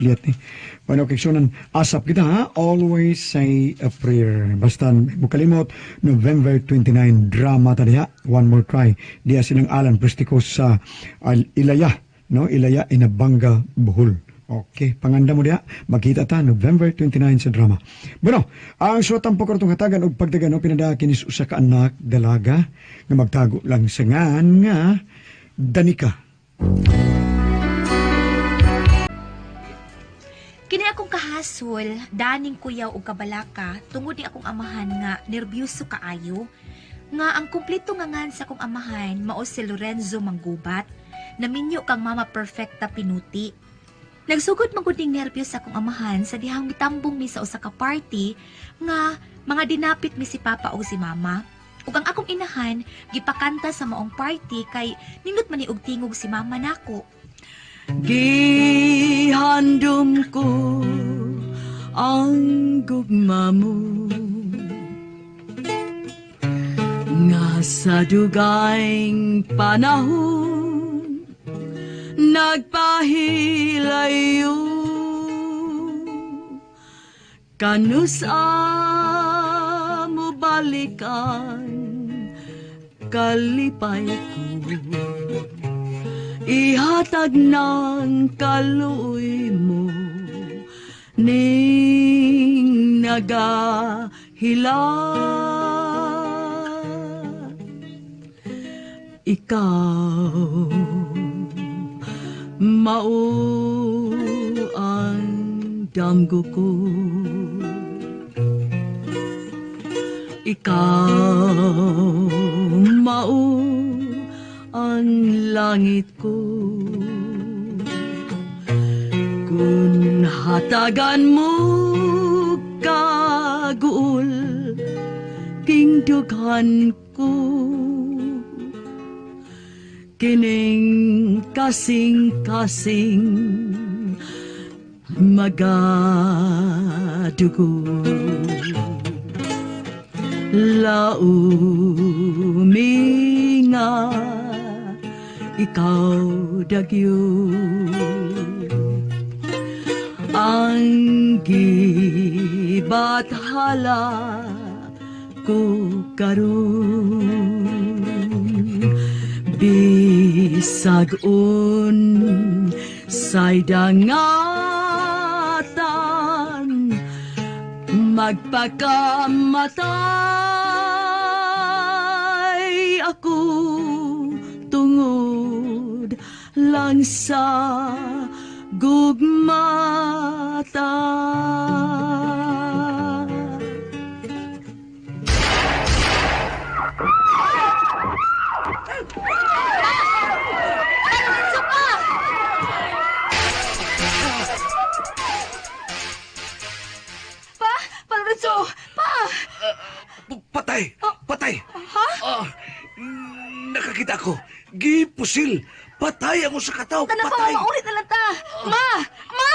Liat ni. Bueno, kigsunan, asap kita ha. Always say a prayer. Basta mukalimot, November 29, drama ta diha. One more try. Diya silang Alan Prestico sa Ilaya. No? Ilaya, Inabanga, Bohol. Okay, panganda mo diha. Magkita ta November 29 sa drama. Bueno, ang suwatang pagkartong hatagan og pagdagan no, pinada kinis usa ka anak dalaga nga magtago lang sa ngan nga Danica. Kini akong kahasol, daning kuyaw og kabalaka, tungod ni akong amahan nga nerbyuso kaayo. Nga ang kumpleto nga ngan sa akong amahan mao si Lorenzo Manggubat, naminyo kang Mama Perfecta Pinuti. Nagsugod man gud ning nerbiyos sa akong amahan sa dihang mitambong mi sa usa ka party nga mga dinapit mi si Papa o si Mama. Ug ang akong inahan gipakanta sa maong party kay nindot man ni og tingog si Mama nako. Gihandom ko ang gugma mo nga sa dugayng panahon nagpahilayo kanus-a mo balikan kalipay ko. Ihatag ng kaluoy mo ning nagahila. Ikaw mao ang damgo ko. Ikaw mao ang langit ko. Kung hatagan mo kaguol, kingdughan ko. Kining kasing-kasing magadugo. Laumi nga ikaw dagyo ang gibathala ko karon bisag unsay dangatan magpakamatay ako tungod lang sa gugmata. Pa, Pa Lorenzo, pa. Patay! Patay! Ha? Ah, nakakita ko. Gipusil. Patay ako sa kataw. Tana pa, Patay. maulit na lang ta. Ma! Ma!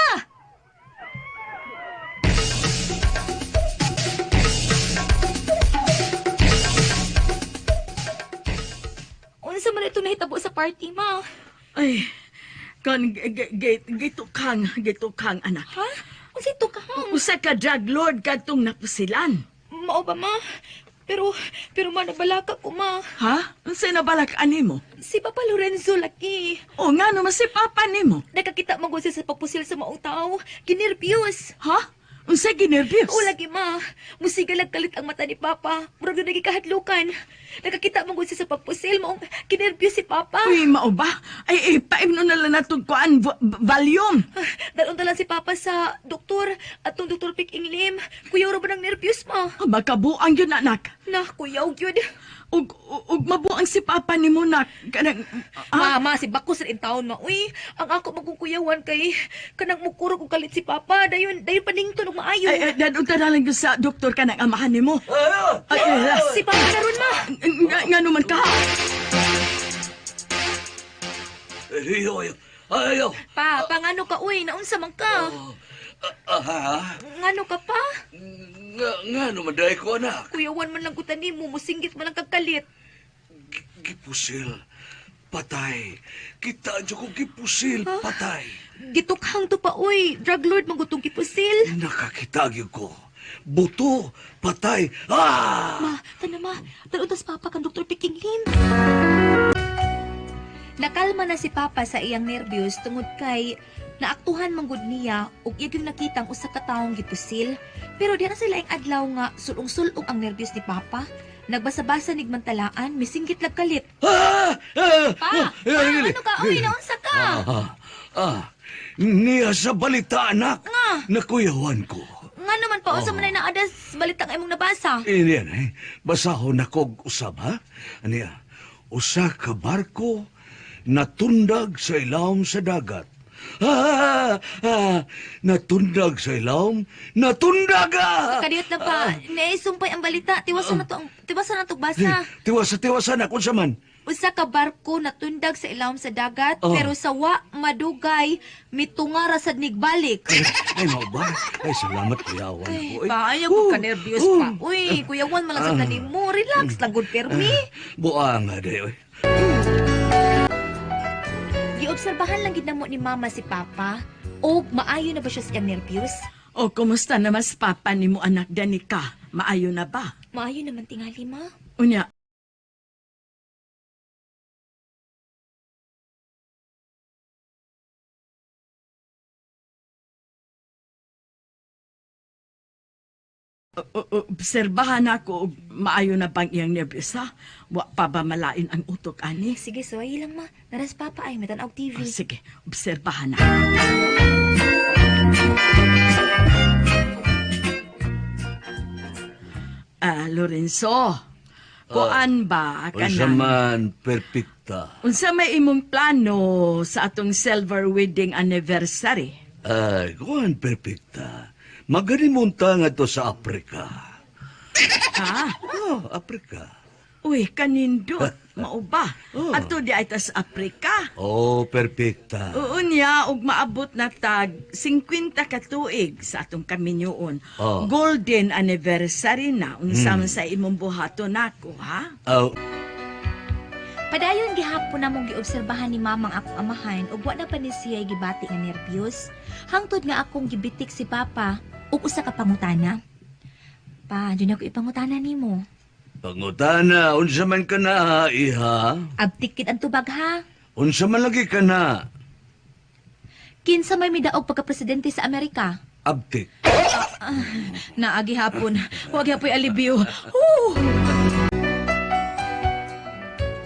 Unsa man ito nahitabo sa party, ma? Ay, kan gitukang, gitukang anak. Ha? Unsa ito ka? Usa ka drug lord kadtong napusilan. Mao ba, ma? Pero ma, nabalaka ko, ma. Ha? Unsay nabalak animo? Si Papa Lorenzo laki. O nga naman si papa nimo. Nakakita man ko siya sa pagpusil sa maong tao. Ginerbyos. Ha? Unsay ginerbyos? O lagi ma, musiga lang kalit ang mata ni Papa. Murag na nagikahadlukan. Nakakita man gud siya sa pagpusil, maong kinerbyos si Papa. Uy, mao ba? Ay, paimno na lang natong kuan Valium. Dalon lang si Papa sa doktor atong Doktor Pick Inglim. Kuyaw ra ba ng nervyos ma? Makabuang yun anak. Na, kuyaw gyud. Ug mabuang si papa nimo nak. Kanang ah, Mama, si Bakos in taon ma. Uy, ang ako magkukuyawan kay kanang mukurog og kalit si Papa. Dayon, dayon panington og maayo. ay, ay dadong na lang yun sa doktor kanang amahan nimo. Ay, ay, Si Papa karon ma. nga, nga naman ka. Ayaw, ayaw. Ayaw. Pa, pangano ka uy, naunsa man ka? Ah, Ngano ka pa? nga naman dahil ko, anak. Kuyawan man lang ko tanim mo, musinggit man lang kag kalit. Gipusil. Patay. Kita dyan ko gipusil, patay. Gitukhang to pa, uy. Drug lord, magutong gipusil. Nakakita gyud ko. Buto, patay. Ah! Ma, tana ma. Tanong tas Papa kang Dr. Pikinglim. Nakalma na si Papa sa iyang nervyos tungod kay naaktuhan manggod niya ug iya gyud nakitang usa ka taong gipusil. Pero di na sila ang adlaw nga sulong-sulong ang nervyos ni Papa. Nagbasa-basa nigmantalaan, misinggit lag kalit. Ah! Ah! Pa, Ah! pa, ano ka? Uy, naunsa ka? Ah, ah, niya sa balita, anak. Nga. Nakuyawan ko. Nga naman pa, unsa man ay naadas balitang imong nabasa? Ini yan, eh. Basahon na kog usab, ha? Aniya, usa ka barko natundag sa ilawom sa dagat. Ah, ah, natundag sa ilawom, natundag ah! Kadiyot na pa, naisumpay ang balita. Tiwasan na to ang tiwasan na to basa. Tiwasa, tiwasa na, kung sa man. Usa ka barko natundag sa ilawom sa dagat Oh. pero sawa madugay mitunga ra sad nigbalik. Ay, mao ba? Ay, salamat, kuyawan Ay, ko. Ay, pa, ayaw ko ka nervyos pa. oh. Uy, Kuya Juan, malasag na ni mo. Relax lang, good permi. Buang nga, day, oy. Giobserbahan lang gid namo ni Mama si Papa. O maayo na ba siya sa nervyos? O, kumusta naman si Papa ni mo, anak Danica? Maayo na ba? Maayo naman tingali, Ma. Unya, obserbahan ako og maayo na bang iyang nervyos ha? Wa pa ba malain ang utok ani? Sige, so ay lang, Ma. Naras Papa ay matan-aw TV. Oh, sige, obserbahan na. Ah, Lorenzo, kuan ba Unsa kanang man, perfecta. Unsa may imong plano sa atong silver wedding anniversary? Ay, kuan perfecta. Maganimunta nga to sa Afrika. Ha? Oh, Afrika. Uy, kanindot, mao ba? Oh. Ato di ay tas Afrika. Oh, perfecta. Oo niya, ug maabot na tag 50 ka tuig sa atong kaminyoon. Oh. Golden anniversary na unsa man sa imong buhaton nako, ha? Oh, Padayon gihapon namong giobserbahan ni mamang akong amahan ug wa na pa ni siya gibati nga nervyos. Hangtod nga akong gibitik si Papa ug usa ka pangutana. Pa, dun ako ipangutana nimo. pangutana, unsa man ka na, iha? Abtik kid ang tubag ha. Unsa man lagi ka na? Kinsa may midaog pagka-presidente sa Amerika? Abtik. Naagi hapon. Wa gyapon alibyo. Whew!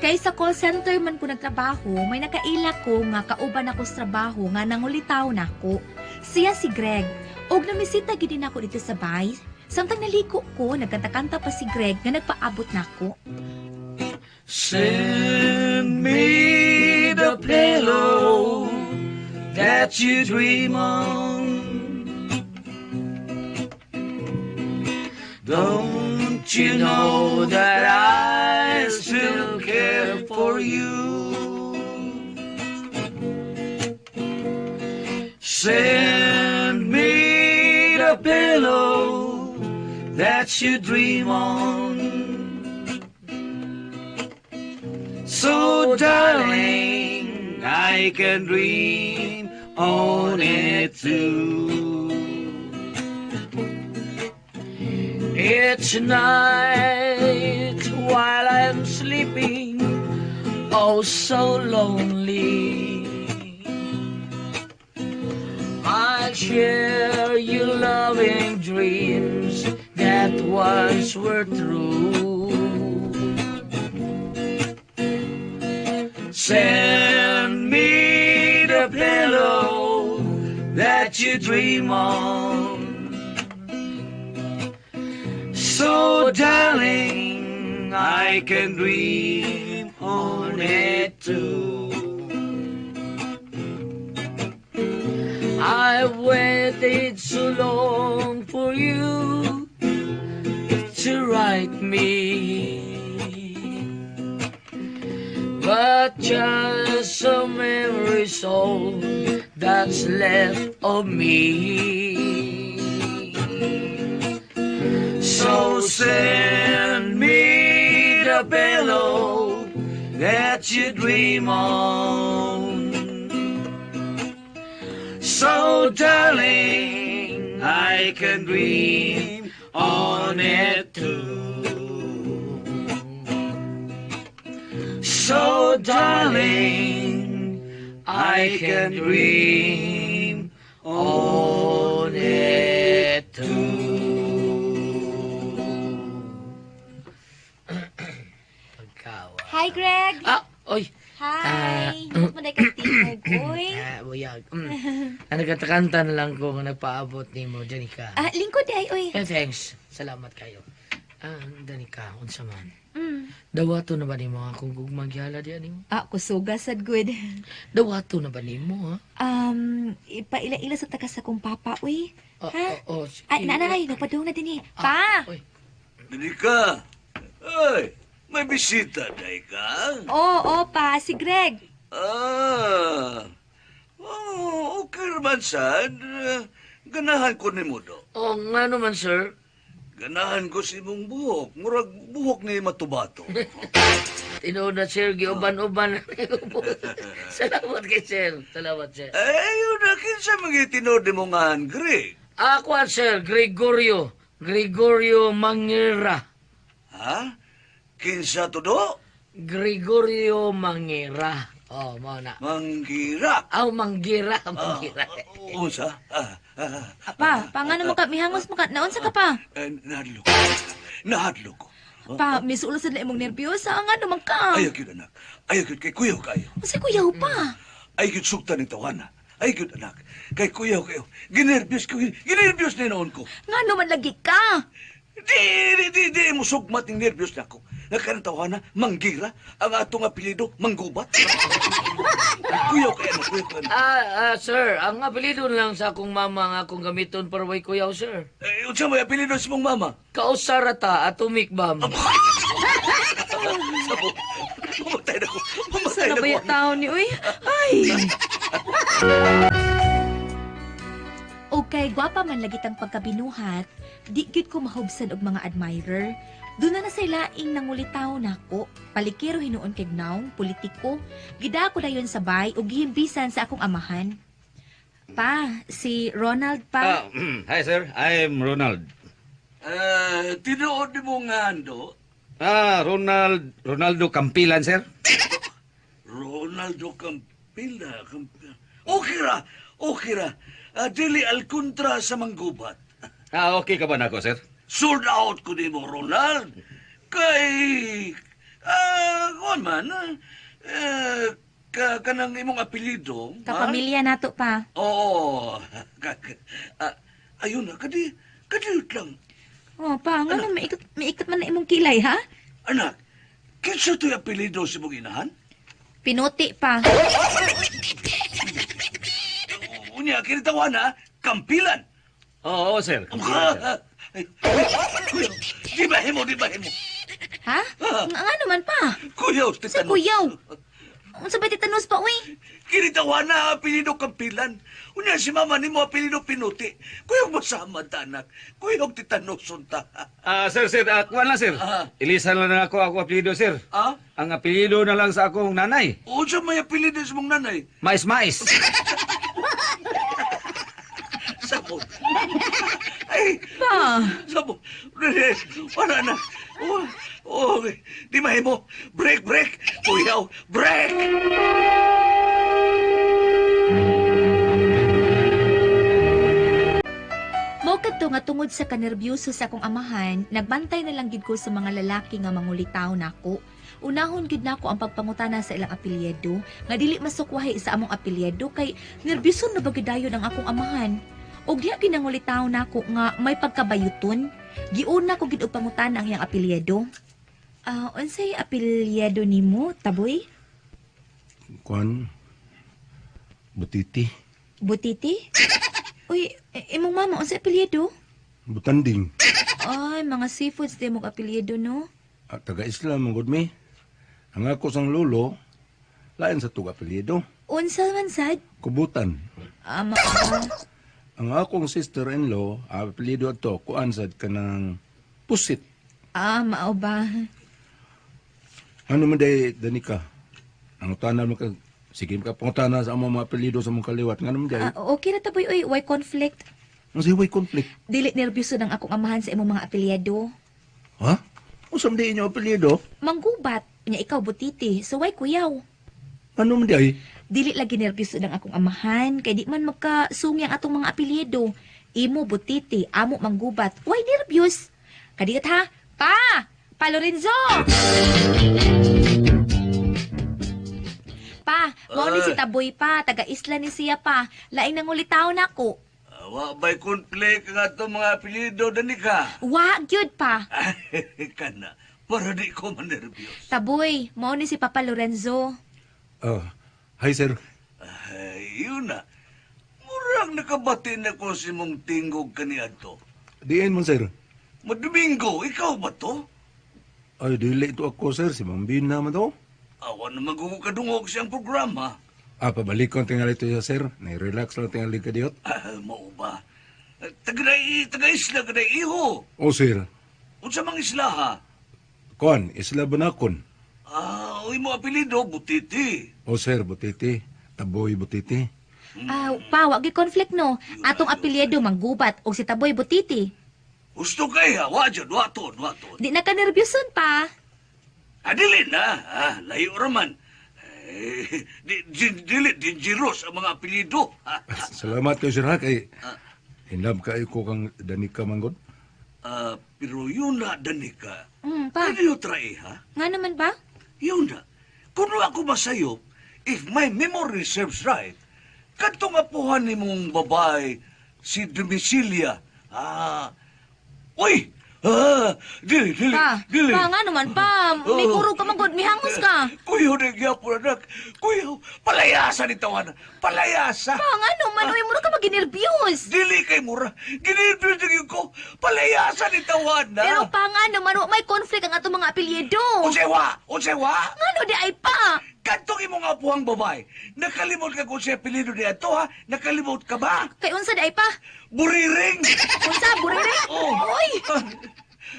Kay sa call center man ko nagtrabaho, may nakaila ko nga kauban ako sa trabaho nga nangulitaw nako. Siya si Greg. Og namisita gid din ako dito sa bay. Samtang naliko ko, nagkanta-kanta pa si Greg nga nagpaabot nako. Send me the pillow that you dream on. Don't you know that I still care for you? Send me the pillow that you dream on. So, darling, I can dream on it too. It's night while I'm sleeping, oh so lonely. I'll share your loving dreams that once were true. Send me the pillow that you dream on. So, darling, I can dream on it too. I waited so long for you to write me. But just a memory's all that's left of me. So send me the pillow that That you dream on. So, darling, I can dream on it too. So, darling, I can dream on it too. Pagkawa. Hi, Greg. Ah, oy. Hi. Uh, mo na kang tingog, oy. Ah, buyag. Ang nagkatakanta na lang ko nga nagpaabot nimo, Danica. Ah, lingkod ay, oy. Eh, thanks. Salamat kayo. Ah, Danica, unsa man. Dawato na ba nimo akong gugmang gihala diyan nimo? Ah, kusuga sad good. Dawato na ba nimo, ha? Ipaila-ila sa takas akong papa, uy. Oh, Ha? oh, oh, sige. Ay, nanay, nagpadung na din eh. Pa! Oy. Danica! Ay, may bisita, day ka? Oo, oh, pa, si Greg. Ah, oh, okay naman, sad. Ganahan ko ni mo do. Oh, nga naman, sir. Ganahan ko si imong buhok. Murag buhok ni Matubato. Tinuod na, sir. Giuban-uban. Salamat kay sir. Salamat, sir. Eh, yun na, kinsa mga tinuod ni mo nga, Greg? Ako, sir. Gregorio. Gregorio Mangira. Ha? Kinsa to do? Gregorio Mangira. Oh, mo na. Manggira. Aw, Manggira. Manggira. Unsa? Ah, ah, Ah, pa, pa nga naman ka, mihangos mo ka. Naunsa ka pa? eh, nahadlok. Nahadlok ko. Pa, misulo sad na imong nervyosa. Nga naman ka. Ayaw gyud, anak. Ayaw gyud kay kuyaw kayo. Unsay kuyaw pa? Ayaw gyud sugtan ng tawana. Ayaw gyud, anak. Kay kuyaw kayo. Ginerbyos ko. Ginerbyos na noon ko. Nga naman lagi ka. Di, di, di, di mo sugmat ng nervyos na ako. Nga tawana, manggira, ang atong apelyido, manggubat. Kuyaw kayo, anak. Kuyaw kayo, anak. Ah, ah, sir, ang apelyido na lang sa akong mama nga akong gamiton para way kuyaw, sir. Eh, unsa may apelyido sa mong mama? Kausarata, atomic bomb. Sabo, mamatay na ko. Mamatay Sana na ba ko. yung tao ni, uy? Ay! Okay, gwapa man lagi tang pagkabinuhat, di gyud ko mahubsan og mga admirer. Doon na na sa laing nangulitaw nako. Palikero hinuon kay Gnaw, politiko. Gida ko dayon sa bay ug gihimbisan sa akong amahan. Pa, si Ronald pa. Ah, hi sir, I'm Ronald. Eh, tinuod ni mo nga, Ando. Ah, Ronald Ronaldo Campilan, sir. Ronaldo Campila. Campila. Okay ra, okay ra. Ah, dili alkontra sa manggubat. Ah, okay ka ba nako, sir? Sold out ko nimo, Ronald. Kay ah, kuan man, eh, ka, kanang imong apelyido. Ha? Kapamilya nato pa. Oo. Ah, ayun na, kadi, kadiyot lang. Oh, pa, nga nang maikot, maikot man na imong kilay, ha? Anak, kinsa to'y apelyido sa imong inahan? Pinuti pa. Unya, kinitawa na, Kampilan. Oo, oo, sir. Campilan, sir. Ay, ay, kuya, di ba himo, di ba himo? Ha? Nga, nga naman pa. Kuyaw, Sa titanos. kuyaw. Unsa ba titanos pa, uy? Kinitawa na, apelyido Kampilan. Unya, si mama nimo apelyido Pinuti. Kuyaw masama ta, anak. Kuyaw titanos unta. Ah, sir, sir, ah, kuwan lang, sir. Ah. Ilisan lang na ako ako apelyido, sir. Ah? Ang apelyido na lang sa akong nanay. Unsa may apelyido sa mong nanay? Mais mais. Sabot. Ay, Pa. sabot. Wala na. Oh, oh, di mahimo. Break, break. Kuyaw, break! Mao kadto nga tungod sa kanerbyoso sa akong amahan, nagbantay na lang gid ko sa mga lalaki nga mangulitaw nako. Unahon gid nako ang pagpangutana sa ilang apelyido nga dili masukwahi sa among apelyido kay nerbiyoso na ba gid dayon ang akong amahan. Og diha ginangulitaw nako nga may pagkabayuton. Giuna ko gid og pangutana ang iyang apelyido. Ah, unsay apelyido nimo, Taboy? Kuan, Butiti. Butiti? Uy, imong mama unsay apelyido? Butanding. Ay, mga seafoods di mong apelyido no. At taga-Islam, ang good me. Ang ako sang lolo, lain sa tuga apelyido. Unsa man sad? Kubutan. Ama. Ang akong sister-in-law, apelyido ato, kuan sad kanang pusit. Ah, mao ba? Ano man day, Danica? Nangutana man ka sige ka pangutana sa among mga apelyido sa among kaliwat nga naman Ah, jay. okay ra Taboy oy, way conflict. Ang siway conflict. Dili nerbiyoso nang akong amahan sa imong mga apelyido. Ha? Unsa man di inyo apelyido? Manggubat, nya ikaw Butiti, so way kuyaw. Ano man di ay? Dili lagi nerbiyoso ng akong amahan kay di man magkasungi ang atong mga apelyido. Imo Butiti, amo Manggubat, way nerbyos. Kadiyot ha? Pa! Pa Lorenzo! Pa, mao ni si Taboy pa, taga isla ni siya pa. Laing nangulitaw nako. Ah, wa ba'y conflict ang atong mga apelyido, Danica? Wa gyud pa. Kana, para di ko manervyos. Taboy, mao ni si Papa Lorenzo. Ah, hi sir. Ay, yun na. Murag nakabati na ko si mong tingog kaniadto. Diin man sir. Madomingo, ikaw ba to? Ay dili to ako sir, si Ma'am Bina man to. Awa na magkukadungog siyang programa. Ah, pabalik ko ang tingali to siya sir. Nai-relax lang tingali ka diyot. Ah, mao ba? Taga taga-isla ka na iho. Oh sir. Unsa mang isla ha? Kuan, isla banakon. Ah, uy mo apelyido, Butiti. Oh sir, Butiti. Taboy Butiti. Ah, pa, wa gyud conflict no. Atong apelyido Manggubat og si Taboy Butiti. Gusto kay ha, wa jud, wa to, wa to. Di na ka nerbiyoson pa. Adili na, ha, layo raman. Eh, di, dili dangerous ang mga apelyido. Ha? Salamat kayo sir ha kay inlove kayo ko kang Danica manggod. Ah, pero yun na, Danica. Pa. Pwede yung try, ha? Nga naman ba? Yun na. Kung ako ba sa'yo, if my memory serves right, kadtong apuhan ni mong babae, si Domicilia. Ah, uy! Ah, dili, dili, Pa, dili. pa nga naman pa. May Oo. kurog ka man gud, mihangos ka. Kuyo na gyapon, anak. Kuyo, palayasa ni tawana. Palayasa. Pa nga naman, uy, mura ka maginervyos. Dili kay mura. Ginibyo na gyud ko. Palayasa ni tawana. Pero pa nga naman, wa may conflict ang atong mga apelyido. Unsay wa? Unsay wa? Ngano di ay pa? Kadtong imong apuhang babae, nakalimot ka kung siya apelyido niya to, ha? Nakalimot ka ba? Kay unsa di ay pa? Buriring! Unsa burere? Oh. Uy,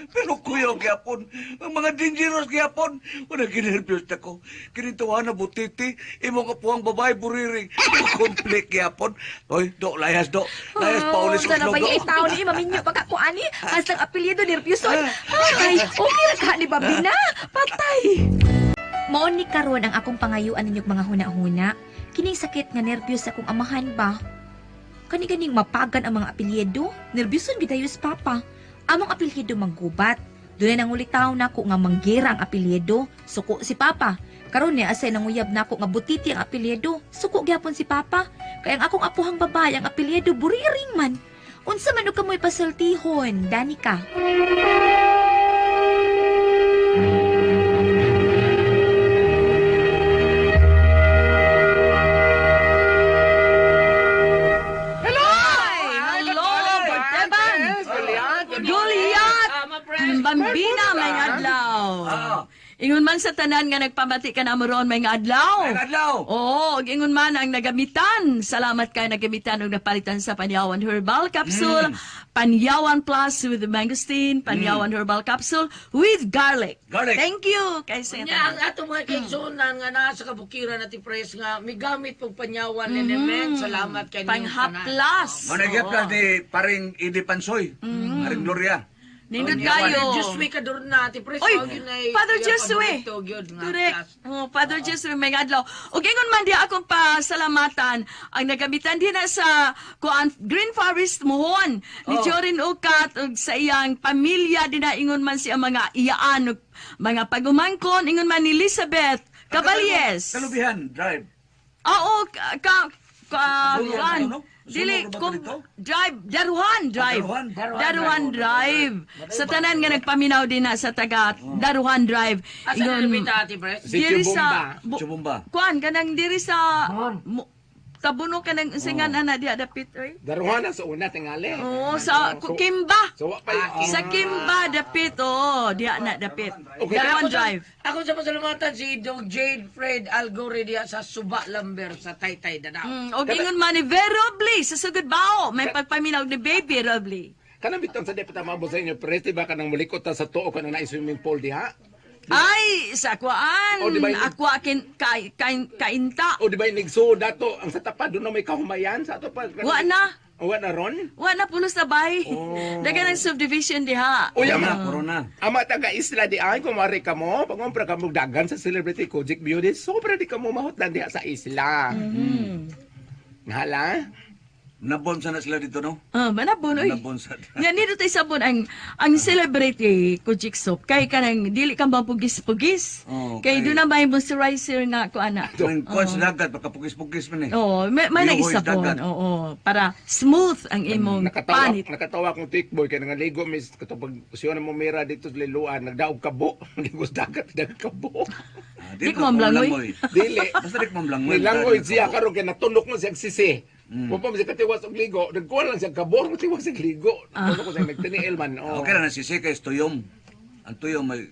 Pero kuya gyapon, ang mga dangerous gyapon. Una ginervyos na ko. Kinituwa na Butiti, imong apuhang babae buriring. Konflikt gyapon. Oy, do layas do. Layas paulis Unsa na ko ba do. yung tao ni maminyo pa ka ko ani? Hastang apelyido nervyuson. Ay, okay ra ka ni Babina. Patay. Mao ni karon ang akong pangayuan ninyong mga huna-huna. Kining sakit nga nervyos akong amahan ba? Kani ganing mapagan ang mga apelyido, nervyuson gidayos papa. Among apelyido manggubat. Dunay nangulitaw nako nga manggera ang apelyido, suko si papa. Karon ni asay nanguyab nako nga Butiti ang apelyido, suko gyapon si papa. Kay ang akong apuhang babae ang apelyido buriring man. Unsa man og kamoy pasultihon, Danica? Hello, Teban! Goliath! Bambina, may adlaw. Ah. Ingon man sa tanan nga nagpamati ka na mo roon, may adlaw. Ay, adlaw. Oo, ug ingon man ang nagamitan. Salamat kay nagamitan og napalitan sa Panyawan Herbal Capsule, Panyawan Plus with mangosteen, Panyawan Herbal Capsule with garlic. Garlic. Thank you kay sa Nya ang ato mga kaigsuonan nga naa sa kabukiran at pres nga migamit pog panyawan mm element. Salamat kay ninyong tanan. Panghaplas. Mo nagyaplas ni paring Idi Pansoy, paring Gloria. Nindot Father kayo. Josue Cadorna, Ate Pres, Oy, mao gyud nay Father iyang Josue. paborito gyud nga Correct. class. Oh, Father Josue, may adlaw. Ug ingon man di akong pasalamatan ang nagamitan din na sa kuan Green Forest Mohon ni Oh. Jorin Ukat ug sa iyang pamilya din na ingon man siya mga iyaan ug mga pagumangkon ingon man ni Elizabeth Caballes. Kalubihan, drive. Oo, ka, ka, ka Sunog, kuan. ano? Dili, Sunog ba kung, dito? drive, Daruhan Drive. Daruhan. Daruhan Drive. Sa tanan nga nagpaminaw din na sa taga Daruhan Drive. Asa na nabita, Ate Pres? Si diri Chibumba. sa Chibumba. Kuan kanang diri sa tabuno kanang singan ana diha dapit oy. Daruhan na sa una tingali. Oo, sa Kimba. So wa pa yung- Sa Kimba dapit oo, diha na dapit. Okay. Daruhan Ako sa- Drive. Ako sa pasalamatan si Dog Jade Fred Algore diha sa Suba Lamber sa Taytay Danao. Og ingon man ni Vero Roble sa Sugod Bao, may pagpaminaw ni Baby Roble. Kanang bitong sa dapat mabot sa inyo, pre, di ba kanang mulikot ta sa tuo kanang na swimming pool diha? Ay, sa akwaan. Oh, di ba Akwa kin, kay, kay, kainta. O di ba inigso dato ang sa tapad doon na may kahumayan sa ato pa. Wa na. O, wa na ron? Wa na pulos na bay. Oh. Dagan ang subdivision diha. Uy, Corona, ama. corona. Ama taga isla di ay kumari ka mo, pangumpra ka mo dagan sa Celebrity Kojic Beauty, sobra di ka mo mahutlan diha sa isla. Hala? Nabon sana sila dito, no? Ah, manabon oy. Manabon sa- Nga nito tay sabon ang celebrity Kojik soap kay kanang dili ka mapugis-pugis. Oh, kay kay- doon na may moisturizer nga ko ana. Ang kuwan sa dagat, makapugis-pugis man eh. Oo, may Yuhoy naisabon. dagat. Oo, para smooth ang imong Nakatawa, panit. nakatawa akong tikboy kay nangaligo mis katong pag siyo na mo mira dito sa Liloan, nagdaog kabo, naligo sa dagat, dagat kabo. Ah, Di ko mamlangoy. Dili. Basta di ko mamlangoy. Nilangoy siya karon kay natunok mo siya sisi. Mm. Wa pa siya katiwas og ligo, nagkuha lang siya kabo, tiwas og ligo. Natunok ko siya nagtiniil man. Oh. Okay ra na sisi kay tuyom. Ang tuyom may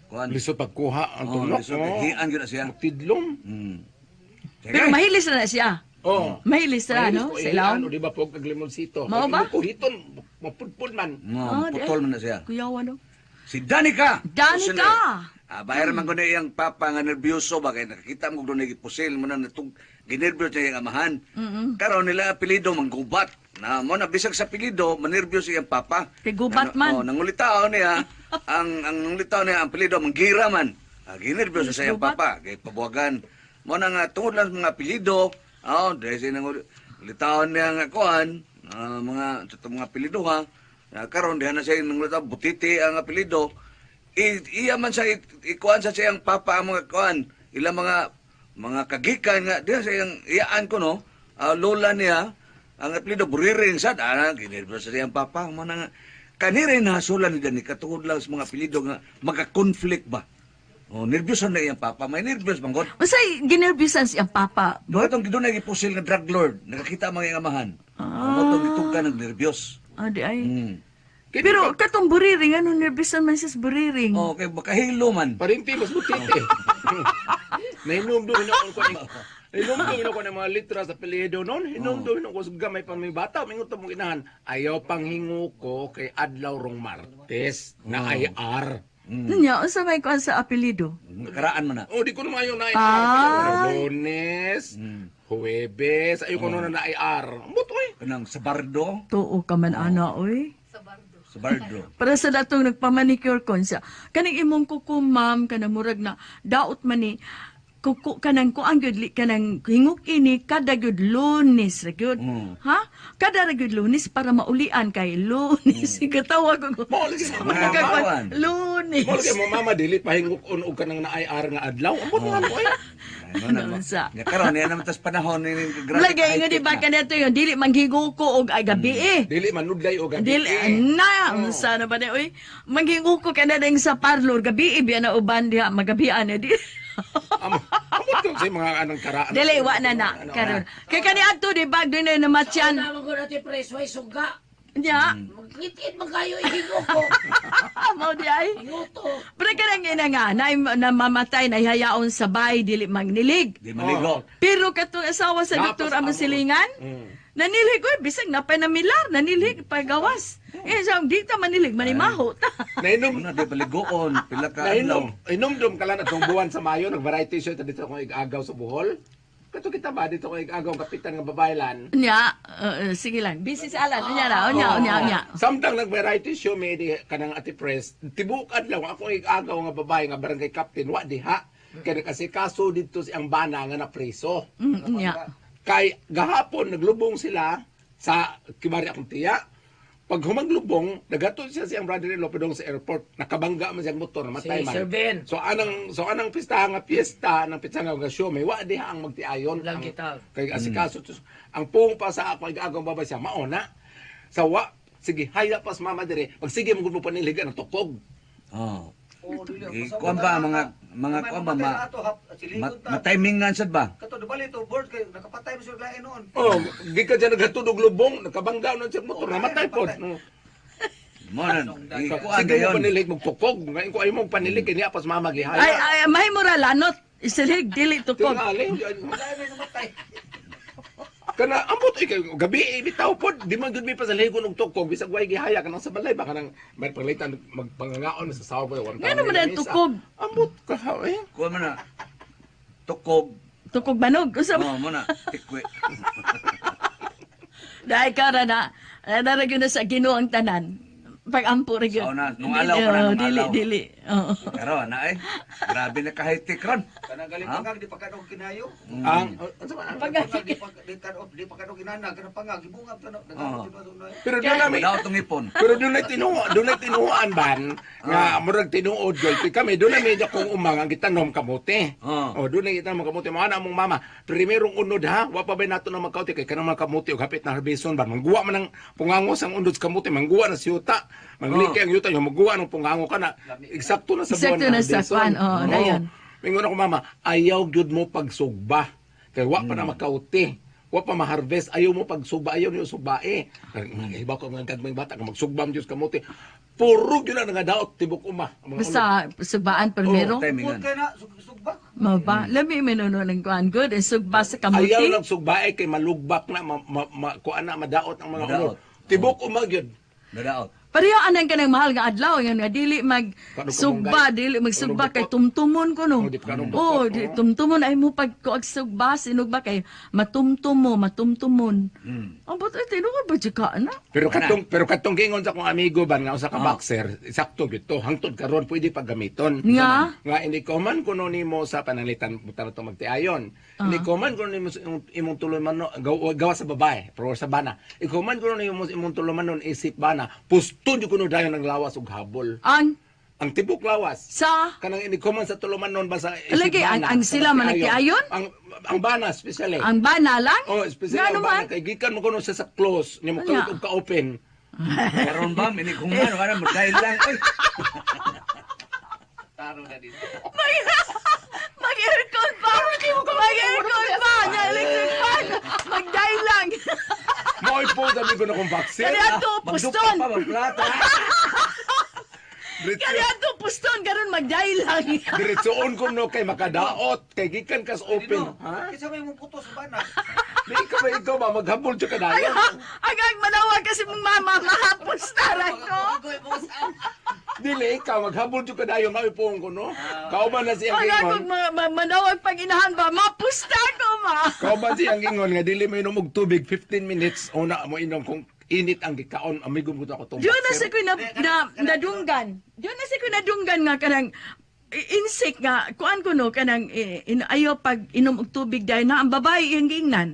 kuan. Lisod pagkuha ang Oh, tunok. lisod. Hian gyud na siya. Tidlom. Sige. Pero mahilis na siya. Oh. Mahilis na, no? Mahilis ko Sa ihian, ilawom. o di ba po kag limonsito. Mao ba? Kuhiton, mapudpud man. No, Ah, di putol ay. man na siya. Kuyawa, no? Si Danica. Danica! Ah, bayar man ko na iyang papa nga nervyoso ba kay nakakita mo doon nagpusil mo na natug ginerbyos niya iyang amahan. Karon nila apelyido manggubat. Na mo na bisag sa apelyido manerbiyos iyang papa. Kay gubat Na- man. Oh, nangulitaw niya ang nangulitaw niya ang apelyido manggira man. Ah, ginerbyos sa iyang Gubat. papa kay pabuwagan. Mo na nga tungod lang sa mga apelyido, oh, dahil siya nangulitaw niya nga kuan, ah, mga sa mga apelyido ha. Ah, karon diha na siya nangulitaw butiti ang apelyido. Iya man sa ikuan sa siyang papa ang mga kuan ilang mga kagikan nga diha sa iyang iyaan ko no, ah, lola niya ang apelyido Buriring sad ana ginerbyos sa siyang papa mo na nga kanire nasulan ni Danica tungod lang sa mga apelyido nga magka-conflict ba. Oh, nerbyos na iyang papa, may nerbyos man god. Unsay ginerbyusan siyang papa? Doon itong doon gipusil nga drug lord, nakakita ang mga iyang amahan. Ah. Mo tong gitugka ng nerbyos. Ah, di ay. Pero Pero katong buriring, ano nerbyusan man siya sa buriring? oh, kay makahilo man. Parinti mas butiti. Nahinumdum na ko ni Hinumdum ko ng mga litra sa apelyido noon. Hinumdum ko sa gamay pang may bata. Mingot mong inahan. Ayaw panghingo ko kay Adlaw Rong Martes na IR. Nya, unsa may kuan sa apelyido? Karaan man na. Oh, di ko naman ayaw na IR. Ay. Lunes, Huwebes, ayaw ko noon na IR. Ambot, oy. Kanang sabardo, Tuo ka man ana oy. sabardo. Para sa datong nagpamanicure kon siya. Kaning imong kuko ma'am kanang murag na daot man ni kuko kanang kuang gyud kanang hingok ini kada gyud Lunes ra gyud. Ha? Kada ra gyud Lunes para maulian kay Lunes. Katawa ko. Mao lagi sa Mga mama. kawan. Lunes. Mao lagi mo mama dili pahingok on og kanang na IR nga adlaw. Ambot nga oy. Ano Ano sa? Ya karon niya naman tas panahon ni grabe. Lagay nga di ba kanato yun dili manghiguko og ay gabi eh. Dili manudlay og gabi. Dili na unsa na ba na oy manghiguko ka na ding sa parlor gabi eh, biya na uban diha magabian na di. Ambot ko sa mga anang karaan. Dili wa na na karon. Kay kani adto di ba doon na namatyan. Naman ko natin preso ay suga. Nya. Magkit-kit man kayo, ihingo ko. Mao di ay. Hinguto. Pero kanang ina nga na, namamatay na ihayaon sa bay dili magnilig. Di maligo. Pero katong asawa sa Napas doktor amo amo. silingan, nanilhig oy bisag napay namilar, nanilhig pagawas. Eh sa di ta manilig manimaho ta. Nainom Ano di paligoon pila ka adlaw. Nainom, inomdom ka lang atong buwan sa Mayo, nag-variety show ito dito akong igagaw sa Bohol. Kato kita ba dito akong igagaw ang kapitan nga babaylan. Nya, sige lang. Busy sa alan. Unya ra, unya, unya, unya. Samtang nag-variety show may di kanang ati press, tibuk adlaw akong igagaw nga babae nga barangay captain wa diha. Kaya kasi kaso dito si ang bana nga napreso. Unya. Kay gahapon naglubong sila sa kibari akong tiya. Pag humaglubong, nagato siya siyang brother-in-law padung sa airport. Nakabangga man siyang motor, namatay Si man. Sir Ben. So anang pista nga piyesta, anang pista nga show may wa diha ang magtiayon. Lang Ang- kita. Kay asikaso tos, ang pung pa sa ako igagong babay siya mauna. Sa wa sige haya pas mama dire. Pag sige mo gud mo paniligan ang tukog. Oh. Kuan ba mga kuan ba ma timingan sad ba? Kato dubali to board kay nakapatay mo siya lain noon. Oh, gikan siya naghatod og lubong, nakabangga na siya motor, namatay pod. No. Mo na ikuan Sige mo dayon. panilig magtukog. Ngayon ko ay mong panilig kay niya pas mama gihaya. Ay, ay, mahimo ra lanot. Isilig dili tukog. Tingali. Lain namatay. Kana ambot eh, kay gabi eh, bitaw pod, di man gud mi pasaligon og tukog bisag way gihaya kanang sa balay baka nang may panglitan magpangangaon sa sawa ba one Ngano man ang tukog? Ambot ka ha, eh. Kuha mo na. Tukog. Tukog banog. Usa ba? Oh, mo na. Tikwe. Dahil ka ra na, narag yun na sa Ginoo ang tanan. Pag-ampo ra gyud. Sao na, nung alaw pa na, Oo, nung dili, alaw. dili. Oo. Pero na eh. Grabe na ka-high-tech ron. Kanang galing Ha? pangag di pa kanog kinayo. Ang unsa man ang- Pangag di pa di pa kanog kinana kanang pangag gibungab ta na. Oo. Pero doon namin Wala itong ipon. Pero doon na tinuo, doon na tinuoan ban nga murag tinuod gyud kay kami doon na medyo kung umang ang gitanom kamote. Ah. Oh, doon na gitanom kamote mo ana among mama. Primerong unod ha, wa pa bay nato na magkaote kay kanang mga kamote og hapit na harbison ban mangguwa man ang pungangos ang unod sa kamote, mangguwa na siyuta. Mangliki ang yuta yung magguwa ng pungango ka na. Eksakto na sa buwan Eksakto na sa harbison. kwan, oo, na yun. Mingon ako mama, ayaw gyud mo pagsugba. Kay wa pa na makaute. Wa pa ma-harvest, ayaw mo pagsugba, ayaw niyo sugbae. Iba ko mga gagmayng bata, kung magsugba ang Diyos kamote. Puro gyud na nangadaot tibok uma. Ang mga Basta sugbaan primero. Pud Timingan. kay na sugbak. Maba, lami minuno ng kuan good. Ang sugba sa ulo. Ayaw kamuti. lang sugbae kay malugbak na ma, ma, ma, kuan na madaot ang mga Madaot. unod. Tibok uma gyud. Nadaot. Pareho anang kanang mahal nga adlaw nga nga dili mag Kanong sugba, kamunggay. dili magsugba Kanong kay dukot. tumtumon ko no. Oh, di pa kanong dukot, Oh, di oh. tumtumon ay mo pag kuag sugba sinugba kay matumtum mo, matumtumon. Ang ba't ay tinuod ba di ka na? Pero katong gingon sa akong amigo ban nga usa ka boxer, sakto gyud to. Hangtod karon pwede pa gamiton. Nga? Nga hindi ko man kuno nimo sa pananglitan buta na to magtiayon. Hindi ko man kuno nimo sa imong tulumanon gawa sa babae, pero sa bana. Ikaw man kuno nimo sa imong tulumanon isip bana, puston jud kuno dayon ang lawas ug habol. Ang Ang tibok lawas. sa Kanang hindi ko man sa tulumanon ba sa isip Lagi, bana. ang sa sila man magtiayon. nagtiayon? Ang bana especially. ang bana lang? Oh, especially Ngano ang bana man? kay gikan mo kuno siya sa close, niya mo Ano? kalit og ka-open. Karon ba, minighuman, wala mo dahil lang. Oy, Taro na dito. Mag-aircon pa! Mag-aircon pa! Nya electric fan! Mag-die lang! Mo'y po sabi ko na kung vaccine. Kaya to magdukot puston! pa, magplata. Diretso, Kaya to puston! Karon mag-die lang! diretsoon ko no kay makadaot kay gikan kas open. Ha? Kinsa may mong puto sa bana. Di ka ba ikaw ba maghabol jud ka dayon? Agang manawag kasi mong mama, mahapos taray ko. Dili ikaw maghabol jud ka dayon mao ipuong ko no. Kauban na siyang Ang ingon. akong manawag pag inahan ba, mapusta ko ma. Kauban siyang ingon nga dili mo inom og tubig 15 minutes una mo inom kung init ang gikaon amigo mo ako tong. Diyon na boxer. sa ko na, na, nadunggan. Diyon na sa ko nadunggan nga kanang insect nga kuan ko no kanang eh, ayaw pag inom og tubig dahil na ang babae iyang giingnan.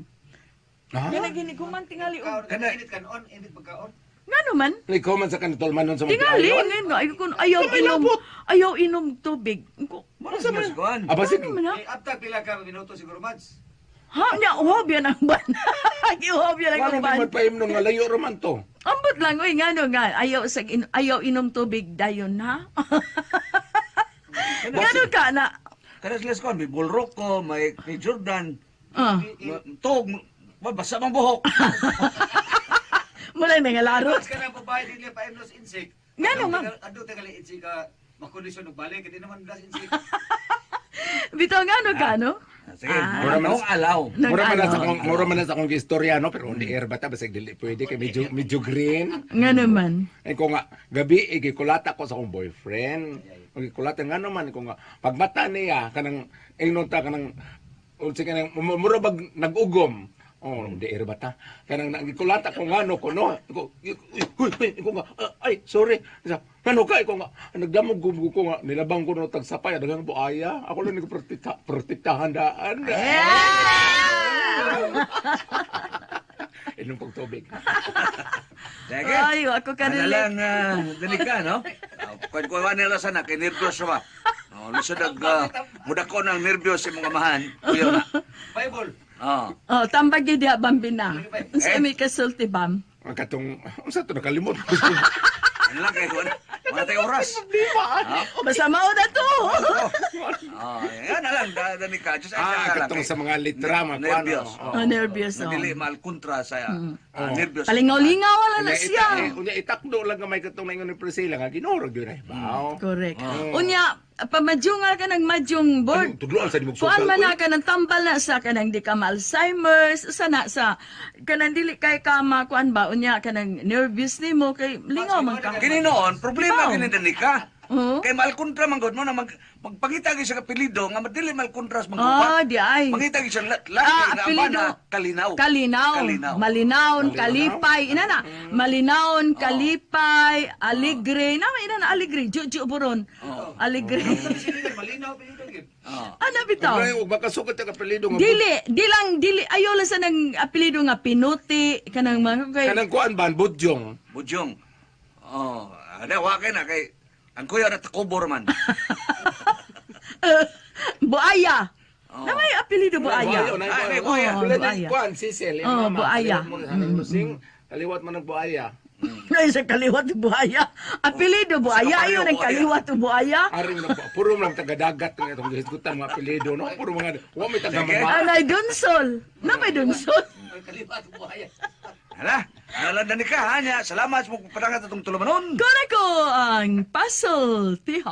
Ha? Kanang hiniguman tingali og Kaon init kanon, init pagkaon. ngano man? Ikaw man sa kanitol man nun sa Tingali magtiayon. ngayon nga ayaw ko ayaw inom ayaw inom tubig. Ko Muna sa mga kuan. Aba sige. ano man ha? Eh, abtag pila ka minuto siguro Mads. Ha nya uhob yan ang ban. Giuhob yan ang Paano di ban. man paimnon nga layo raman to? Ambot lang oy ngano nga ayaw sa ayaw inom tubig dayon ha. Ngano ka na? Kada sila sa kuan, may Bull ko, may Jordan, Ah, tog, basa mang buhok. mula nangalaro. Mads kanang babae dili pa imnos insect. Ngano, ma'am? Ado tingali insect ka makondisyon og balik hindi naman das insect. Bitaw ngano ka no? Sige, Ah. mura man alaw. Mura man na sa Nag-ano. akong mura man na sa akong istorya no pero hindi air bata basig dili pwede kay medyo medyo green. Ngano man. Ay ko nga gabi igikulata ko sa akong boyfriend. Igikulata nga naman ko nga pagmata niya kanang ingnon ta kanang unsa kanang mura bag nag-ugom. Oh, di air bata. Kanang nagikulata ko ngano ko no. Ko uy, uy, ko nga "Ah, ay sorry. Sa ngano ka ko nga nagdamog ko ko nga nilabang ko no tagsapay daghang buaya. Ako lang ni ko protekta protektahan daan. Inom pag tubig. Sige. Ay, ako ka Ano relate. lang, dali ka, no? Kung kuha nila sana, kay nervyos ba? Oh, lisod ag, mudako ng nervyos sa mga amahan. Kuya na. Bible. Oh. Oh, tambag gyud diha bambina. Unsa Eh. may kasulti bam? Ang katong unsa to nakalimot. Ano lang kay wala, wala tayong oras. Basta mao na to. Oh, yan na lang, dani ka. Just Ah, na lang. katong kay sa mga litra, mga kuwan, Nervyos. oh. Oh, nervyos, oh. Dili malkontra sa nervyos. Palingaw-lingaw wala na Unya, siya. unya itakdo lang gamay katong naingon ni Priscilla nga ginorog yun ay baw. Correct. Unya, Pamadyong ka ng madyong board. Anong tudloan sa di mo Kuan social, man na oy? ka ng tambal na sa kanang di ka ma-Alzheimer's, sa na sa kanang dili kay ka makuan ba unya kanang nervous nimo kay lingaw man ka. Kini noon, problema Ikaw. kini Danica. Oo. Kay malkontra man gud mo na magpangita gyud siya apelyido nga madili malkontra sa manggubat. Ah, di ay. Pangita gyud siya laki Ah, nga apelyido. ambana kalinaw. Kalinaw. Kalinaw. Malinaon, kalipay. Ina na. Malinaon, kalipay, aligre. Na, ina na, aligre. Ju, buron. Aligre. Malinaw apelyido gyud. Ano bitaw? Ay, ug makasukat ang apelyido nga. Dili, di lang, dili. Ayaw lang sa nang apelyido nga Pinuti, kanang mga kay. Kanang kuan ban Budyong. Budyong. Oh, ada wa kay na kay ang kuya na takobor man. Buaya. Na may apelyido Buaya. na Ay, may buaya. Oo, Pila buaya. kuan Cecil, yung Oo, mama. buaya. Kaliwat mo na sa Lusing, kaliwat man ang buaya. Ay, sa kaliwat buaya. Apelyido buaya. Sa Ayaw ng buaya. kaliwat buaya. Aring na puro lang taga-dagat nga itong gihisgutan mga apelyido no. Puro mga wa may taga mama. Anay Dunsol. Na may Dunsol. Kalibat buhaya. Hala, hala Danica ha nya. Salamat sa padangat atong tulumanon. Kuna ko ang puzzle, tiha.